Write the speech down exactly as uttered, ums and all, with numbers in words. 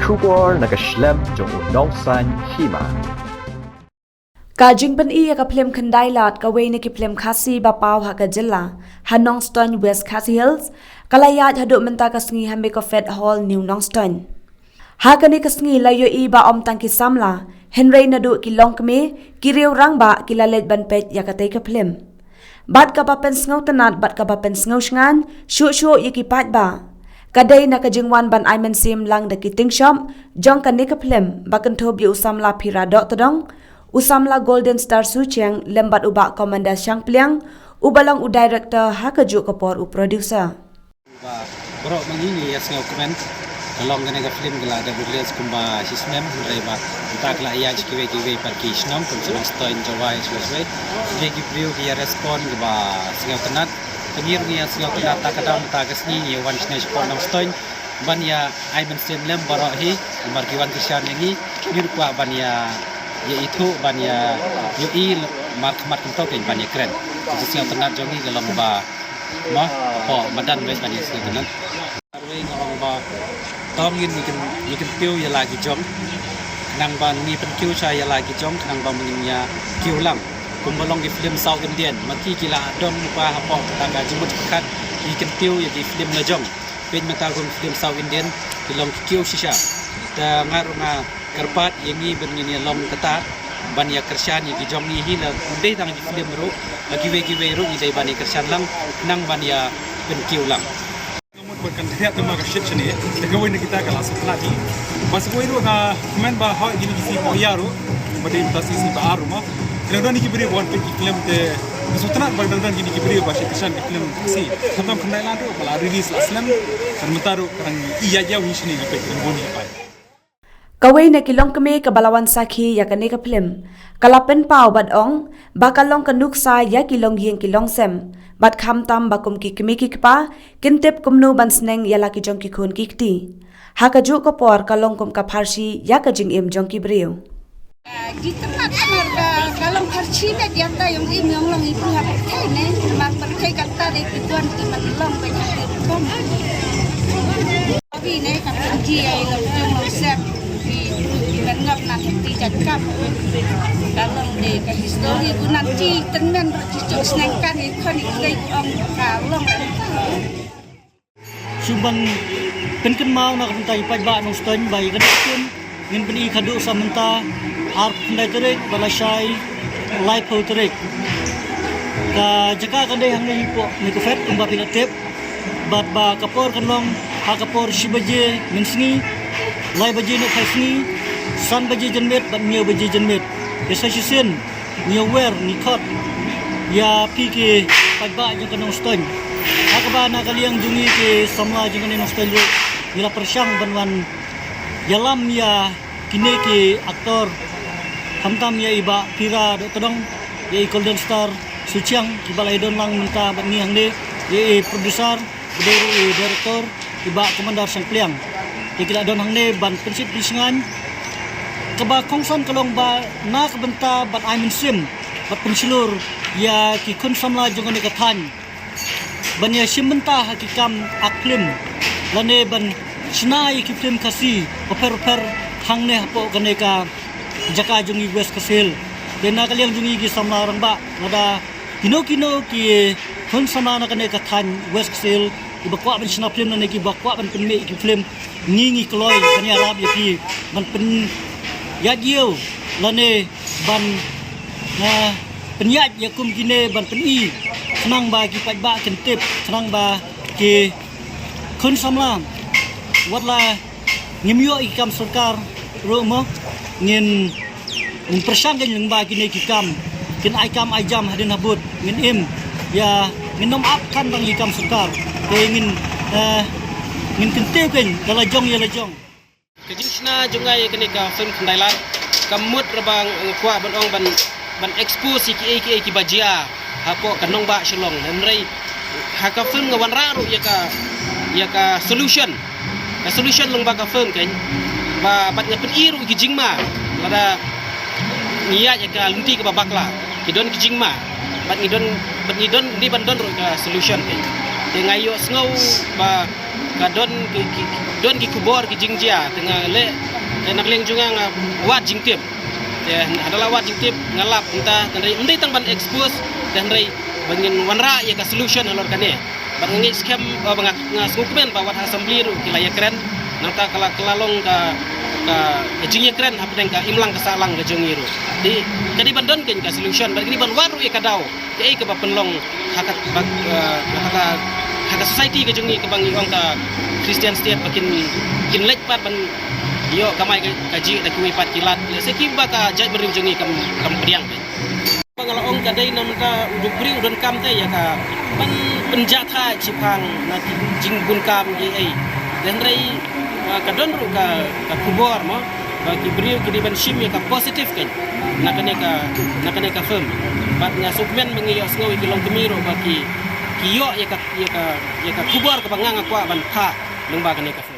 Khubor na ka shlem jong u nongsan hima. Ka jingpyni ïa ka phlim Khyndai Lad, kawei na ki phlim Khasi ba paw ha ka jylla, ha Nongstoiñ, West Khasi Hills, ka la ïaid haduh mynta ka sngi ha Mikofed Hall, New Nongstoiñ. Ha kane ka sngi la ïohi ba ym tang ki samla, hynrei naduh ki longkmie, ki riew rangbah ki la leit ban peit ïa katei ka phlim. Bad kaba pynsngewtynnat bad kaba pynsngewshngaiñ, shuh shuh ïa ki paidbah, ka dei na ka jingwan ban ai mynsiem lang da ki tyngshop jong kane ka phlim, ba kynthup ïa u samla Phira Dohtdong, u samla Golden Star Suchiang, lem bad u Bah Commander Shangpliang, uba long u director, ha kajuh ka por u producer. Ba baroh ma ngi ngi ïa sngewkmen, ka long kane ka phlim ka la dep release kumba shisnem, hynrei ba mynta ka la ïaid sha kiwei kiwei pat ki shnong kum sha Nongstoiñ, Jowai, sha kiwei kiwei. Ki briew ki ïa respond kaba sngewtynnat. Te ngi ruh ngi ïa sngewtynnat, ta ka dang mynta ka sngi ngi ïa wan shane shapoh Nongstoiñ ban ïa ai mynsiem lem baroh hi, namar ki wan kyrshan ïa ngi, ngi ruh kwah ban ïa, ïa ithuh, ban ïa ïohi markhmat kumto keiñ ban ïa kren. Ka jingsngewtynnat jong ngi ka long ba mo, hapoh madan beit ban ïa sngewtynnat. Arwei nga ong ba tang ngin, ngin, ngin kyntiew ïa la ki jong, khnang ba ngin pynkiew sha ïa la ki jong, khnang ba ngin ïa kiew lang. Kumba long ki phlim South Indian, ma ki ki la dang muka hapoh kata ka jingmut pyrkhat, ki kyntiew ïa ki phlim la jong. Peit mynta kum ki phlim South Indian, ki long ki kiew shisha. Te nga ruh nga kyrpad ïa ngi ban ngin ïa long kata, ban ïa kyrshan ïa ki jong ngi hi, la ym dei tang ki phlim ruh, la kiwei kiwei ruh ngi dei ban ïa kyrshan lang, khnang ban ïa pynkiew lang. Nga mut ba kan khriat te ma ka shit shane, te kawei na kita ka la sngewtynnat hi. Ba sa kawei ruh nga kmen ba hoi kine ki sngi ba ïa ruh, ba dei mynta sngi, sngi ba ar ruh mo. Khnang don ki briew ba wan peit ki phlim te, nga sngewtynnat ba dang don kine ki briew ba shait kyrshan ki phlim Khasi. Khamtam Khyndai Lad ruh ba la release la slem, kan mynta ruh ka dang ïa ïa hi shane ngi peit, kan bun hi pat. Kawei na ki longkmie kaba la wan sakhi ïa kane ka phlim, ka la pynpaw bad ong ba ka long ka nuksa ïa ki longïing ki longsem, bad khamtam ba kum ki kmie ki kpa kin tip kumno ban sneng ïa la ki jong ki khun ki kti. Ha kajuh ka por ka long kum ka pharshi ïa ka jingim jong ki briew. Ki tynnat namar ka, ka long pharshi beit ïa ka ïong im ïong long i pyrthei ne, namar pyrthei kata dei ki don ki man long beit ha ki rukom. Abi ne ka pynji ai long jong long sem ki, ki ban ngap na ki jait kam. Ka long de ka history ku nan ki tynmen ruh ki jong sneng kan i khon i klei ku ong ka long. Shu ban pynkynmaw na ka bynta ki paidbah Nongstoiñ ba ïa kane ka kum ngin pyni khadduh sa mynta arphew khyndai tarik bad lashai laiphew tarik. Ka jaka ka dei hangne hapoh Mikofed kumba phi la tip. Bad ba ka por kan long ha ka por shi baje mynsngi, lai baje nohphai sngi, san baje janmiet bad hynñiew baje janmiet. Ïa sa shisien ngi wer ngi khot ïa phi ki paidbah jong ka Nongstoiñ. Ha kaba na ka liang jong ngi ki samla jong ka Nongstoiñ ruh ngi la pyrshang ban wan ïalam ïa kine ki actor, khamtam ïa i Bah Phira Dohtdong, ïa i Golden Star Suchiang, kiba la ïadon lang mynta bad ngi hangne, ïa i producer, bad ruh i director, i Bah Commander Shangpliang. Te ki la don hangne ban pynshit pynshngaiñ. Kaba kongsan ka long ba na ka bynta ban ai mynsiem bad pynshlur ïa ki khun samla jong kane ka thaiñ ban ïa shim bynta ha ki kam act phlim lane ban shna ïa ki phlim Khasi bapher bapher hangne hapoh kane ka jaka jong ngi West Khasi Hills. Te na ka liang jong ngi ki samla rangbah, lada kino kino ki khun samla na kane ka thaiñ West Khasi Hills kiba kwah ban shna phlim lane kiba kwah ban pynmih ki phlim, ngi ngi kloi ban ïarap ïa phi ban pynïaid ïew lane ban, eh, pynïaid ïa kum kine ban pyni, khnang ba ki paidbah kin tip, khnang ba ki khun samla, wat la ngim ïoh ïa ki kam sorkar ruh mo, ngin, ngin pyrshang keiñ lyngba kine ki kam, kin ai kam ai jam hadien habud, ngin im ïa, ngin ym ap than tang ïa ki kam sorkar. Te ngin, eh, ngin kyntiew keiñ da la jong ïa la jong. Ka jingshna jong nga ïa kane ka film Khyndai Lad, ka mut ruh ba nga kwah ban ong ban, ban expose ïa kiei kiei kiba jia hapoh ka nongbah Shillong. Hynrei ha ka film nga wanrah ruh ïa ka, ïa ka solution. Ka solution long ba ka film keiñ, ba bad nga pyni ruh ki jingma lada ngi ïaid ïa ka lynti kaba bakla. Ki don ki jingma bad ngi don, bad ngi don, ngi ban don ruh ka solution keiñ. Te nga ïohsngew ba Ka don ki, ki, don ki khubor ki jingjia te nga leh, te na ka liang jong nga nga wad jingtip. Te haba la wad jingtip nga lap mynta, hynrei ym dei tang ban expose, te hynrei ba ngin wanrah ïa ka solution halor kane. Bad nga ngeit skhem, eh, ba nga, nga sngewkmen ba wat ha assembly ruh ki la ïakren, nangta ka la, ka la long ka, ka, ka jingïakren hapdeng ka imlang ka sahlang ka jong ngi ruh. Te ka dei ban don keiñ ka solution, bad ka dei ban wad ruh ïa ka daw. Kaei kaba pynlong ha ka, ba, eh, ha ka, ha ka society ka jong ngi kaba ngi ong ka Christian State ba kin, kin leit pat ban ïoh kamai ka, kajih da kiwei pat ki lad. Lehse kiba ka jaitbynriew jong ngi kam, kam pdiang. Ba nga la ong ka dei na mynta u duk briew u donkam te ïa ka ban pynjah thait shiphang na ki jingbun kam kiei. Te hynrei, eh, ka don ruh ka, ka khubor mo. Ba ki briew ki dei ban shim ïa ka positive keiñ na kane ka, na kane ka film. Bad nga sngewkmen ba ngi ïohsngew ïa ki longkmie ruh ba ki, ki ïoh ïa ka, ïa ka, ïa ka khubor kaba nga nga kwah ban phah lyngba kane ka film.